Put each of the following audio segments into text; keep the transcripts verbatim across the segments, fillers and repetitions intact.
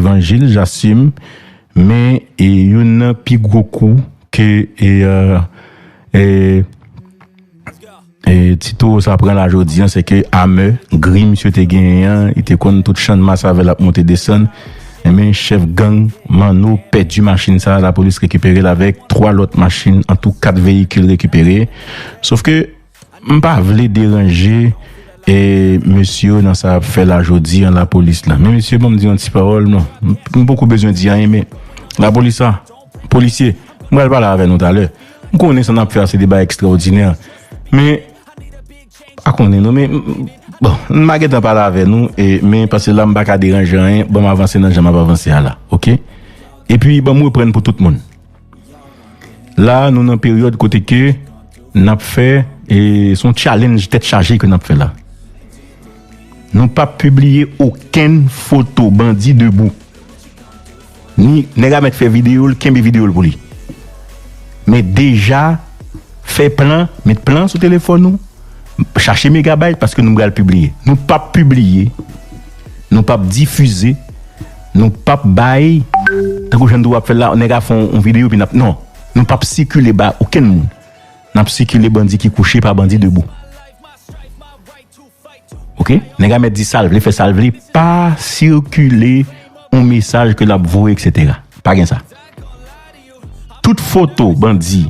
Anjil, j'assume, men e, youn nan pi gwo kou ke e, e, e, e, ti towo sa pran la jodi a, se ke amè, gri misye te genyen an, li te konn tout Channmas avè l ap monte desann. Enben, chèf gang Manno pèdi machin sa, lapolis rekipere l avèk twa lòt machin, an tou kat veyikil rekipere. Sòf ke m pa vle deranje e, mesye yo nan sa y ap fè la jodi an lapolis la. Men mesye, ban m di yon ti pawòl, non. M, m poko bezwen di anyen, men lapolis la, polisye, m pral pale avè nou talè. M konnen sa n ap fè a se de bagay ekstraòdinè. Men, pa konnen non, men, m, bon, m pa gentan pale avè nou, e, men paske la m pa ka deranje anyen, ban m avanse nan jan m ap avanse a la, oke? Epi, ban m reprann pou tout moun. La, nou nan peryòd kote ke n ap fè, e, se yon challenge tèt chaje ke n ap fè la. Nou p ap pibliye okenn foto bandi debou. Ni nèg la mèt fè videyo l, kenbe videyo l pou li. Men deja, fè plan, met plan sou telefòn ou, chache megabayt paske nou pral pibliye. Nou p ap pibliye, nou p ap difize, nou p ap bay, tankou jan nou ap fè l la, nèg la fè yon, yon videyo epi n ap, non, nou p ap sikile ba okenn moun. N ap sikile bandi ki kouche, pa bandi debou. Oke? Nèg la mèt di sa l vle, fè sa l vle, pa sikile yon mesaj ke l ap voye, etsetera. Pa gen sa. Tout foto bandi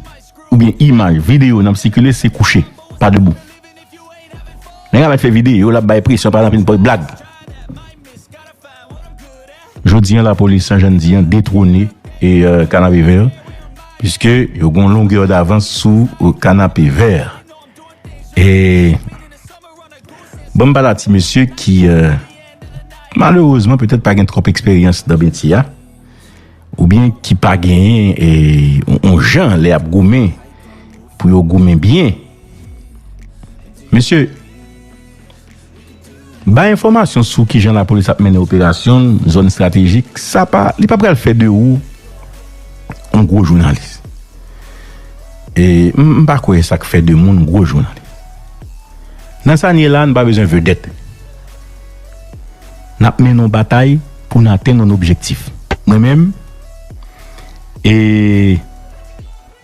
oubyen imaj, videyo n ap sikile, se kouche, pa debou. Nèg la mèt fè videyo, l ap bay presyon, pa nan pil blag. Jodi an, lapolis San Jan di an detwone e, e, Kanapevè, piske yo gen yon longè davans sou, e, Kanapevè. E, ban m pale a ti mesye ki, e, malerezman, petèt pa gen twòp eksperyans nan metye a, oubyen ki pa genyen, e, yon, yon jan lè y ap goumen, pou yo goumen byen. Mesye, bay enfòmasyon sou kijan lapolis ap mennen operasyon l, zòn estratejik, sa pa, li pa pral fè de ou yon gwo jounalis. E m, m pa kwè sa k fè de moun gwo jounalis. Nan sa n ye la, n pa bezwen vedèt. N ap mennen yon batay pou n atenn yon objektif. Mwen menm, e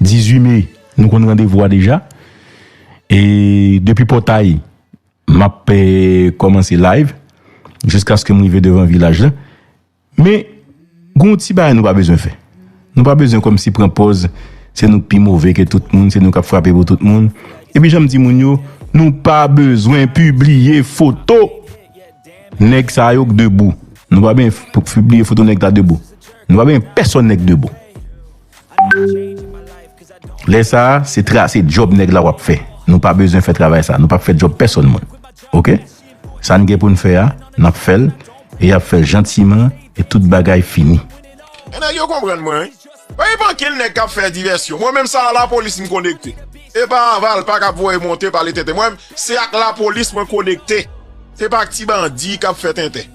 dizuit me, nou konn randevou a deja. E depi Pòtay, m ap, e, kòmanse live jiskaske m rive devan vilaj la. Men, gen yon ti bagay nou pa bezwen fè. Nou pa bezwen kòmsi pran pòz se nou k pi move ke tout moun, se nou k ap frape pou tout moun. Epi jan m di moun yo, nou pa bezwen pibliye foto nèg sa yo k debou. Nou pa bezwen f-, pibliye foto nèg la debou. Nou pa bezwen pèsonn nèg debou. Lè sa a, se tra-, se djòb nèg la w ap fè. Nou pa bezwen fè travay sa. Nou p ap fè djòb pèsonn moun. Oke? Sa n gen pou n fè a, n ap fè l, e y ap fè l jantiman, e tout bagay fini. E nèg yo konprann mwen, wi. Pa gen ankenn nèg k ap fè divèsyon. Mwen menm, sa a lapolis m konekte. E pa Valpa k ap voye monte pale tenten. Mwen menm, se ak lapolis mwen konekte. Se pa ak ti bandi k ap fè tenten.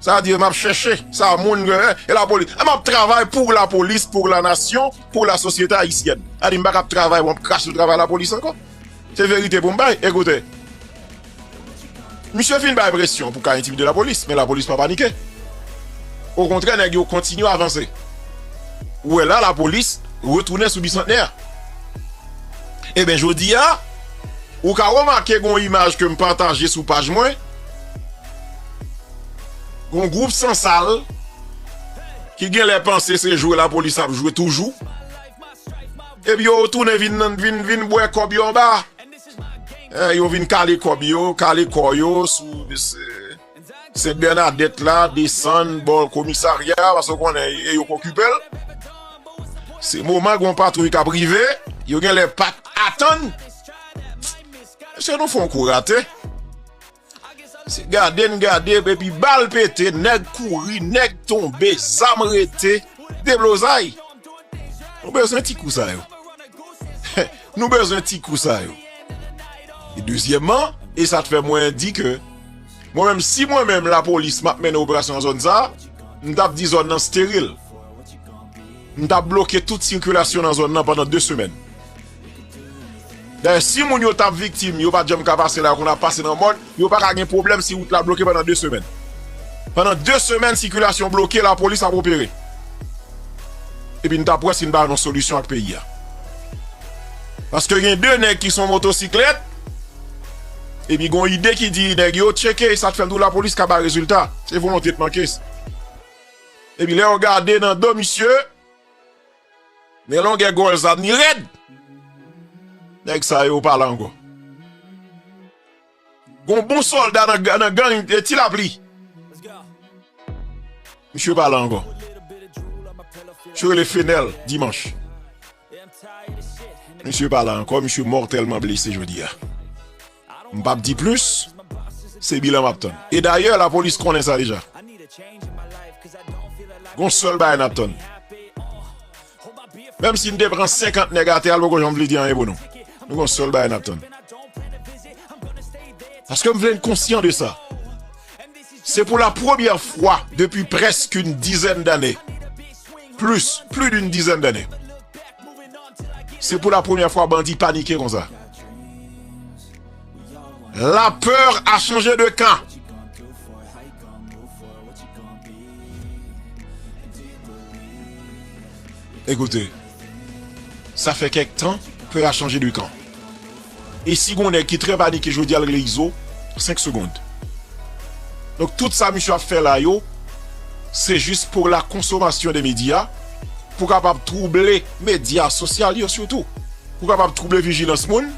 Sa di, m ap chèche sa moun, e, e lapolis. E m ap travay pou lapolis, pou la nation, pour la société haïtienne. Sa di, m pa ka ap travay, m ap krache sou travay lapolis ankò. Se verite pou m bay. Ekoute, misye fin bay presyon pou ka entimide lapolis, men lapolis pa panike. Okontrè, nèg yo kontinye avanse. Ou wè la, lapolis retounen sou Bisantnè a. Eben, jodi a, ou ka remake gen yon imaj ke m pataje sou paj mwen. Yon gwoup sansal ki genlè panse se jwe lapolis ap jwe toujou. Epi yo tounen vin, vin, vin bwè kòb yo anba. Eh, yo vin kale kòb yo, kale kò yo sou, se, Sent Bènadèt la, desann bò komisarya, paske w konnen, e yo k okipe l. Se moman gen yon patwouy k ap rive, yo genlè pa t atann. Mesye, nou fè yon kou rate. Se gade n gade, epi bal pete, nèg kouri, nèg tonbe, zam rete, deblozay. Nou bezwen ti kou sa yo. Nou bezwen ti kou sa yo. E dezyèmman, e sa t fè mwen di ke mwen menm, si mwen menm lapolis m ap mennen operasyon nan zòn sa a, m t ap di zòn nan steril. M t ap bloke tout sikilasyon nan zòn nan pandan de semèn. Dayè, si moun yo t ap viktim, yo pa t janm ka pase la, yo konn ap pase nan mòn, yo pa ka gen pwoblèm si wout la bloke pandan de semèn. Pandan de semèn, sikilasyon bloke, lapolis ap opere. Epi n t ap wè si n pa jwenn yon solisyon ak peyi a. Paske gen de nèg ki sou motosiklèt, epi gon ide ki di nèg yo tcheke, sa k fè m di w lapolis ka bay rezilta. Se volonte t manke. Epi lè yo gade nan do misye, men longè gòl zam ni rèd. Nèg sa yo pa la ankò. Gon bon sòlda nan, nan gang e Ti Lapli. Misye pa la ankò. Misye rele Fenel Dimanch. Misye pa la ankò, misye mòtèlman blese jodi a. M p ap di plis, se bilan m ap tann. E dayè, lapolis konnen sa deja. Gon sèl bagay n ap tann. Menm si n te pran senkant nèg atè a, l poko janm vle di anyen pou nou. Nou gon sèl bagay n ap tann. Paske m vle n konsyan de sa. Se pou la premyè fwa depi prèske une dizaine d'années, plus, plus d'une dizaine d'années, se pou la premyè fwa bandi panike konsa. La peur a changé de camp. Ekoute, sa fè kèk tan, pè a chanje de kan. E si gon nèg ki trè panike jodi a, l rele Izo, senk segonn. Donk, tout sa misye ap fè la yo, se jis pour la consommation des médias, pou kapab twouble medya sosyal yo sitou, pou kapab twouble vijilans moun,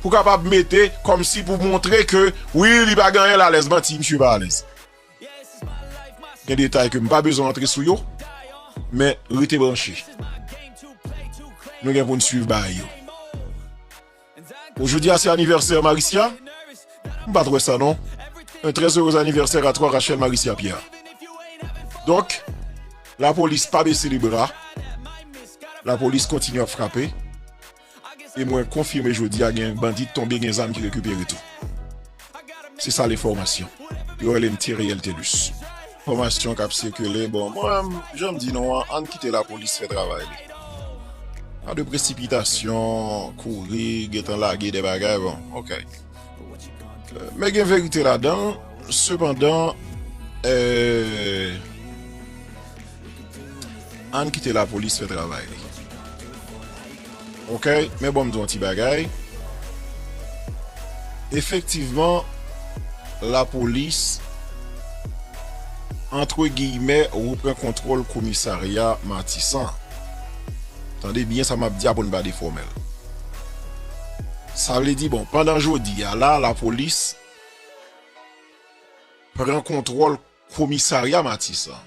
pou kapab mete kòmsi pou montre ke, wi, li pa gen anyen l alèz, manti, misye pa alèz. Gen detay ke m pa bezwen antre sou yo, men rete branche. Nou gen pou n swiv bagay yo. Bon, jodi a se anivèsè Marisya. M pa t wè sa non. Un très heureux anniversaire à toi, Rachel Marisya Pierre. Donk, lapolis pa bese lebra. Lapolis kontinye ap frape. E mwen konfime jodi a gen bandi t tonbe, gen zam ki rekipere tou. Se sa lenfòmasyon. Yo rele m Thierry Eltelus. Enfòmasyon k ap sikile, bon, mwen, jan m di nou an, ann kite lapolis fè travay li. Pa de presipitasyon, kouri, gentan lage de bagay, bon, ok. Euh, men gen verite ladan, sepandan, euh, ann kite lapolis fè travay li. Ok, men bon, m di yon ti bagay. Efektivman, lapolis, antre giyimè, repran kontwòl komisarya Matisan. Tande byen sa m ap di a pou n pa defòme l. Sa vle di, bon, pandan jodi a la, lapolis pran kontwòl komisarya Matisan.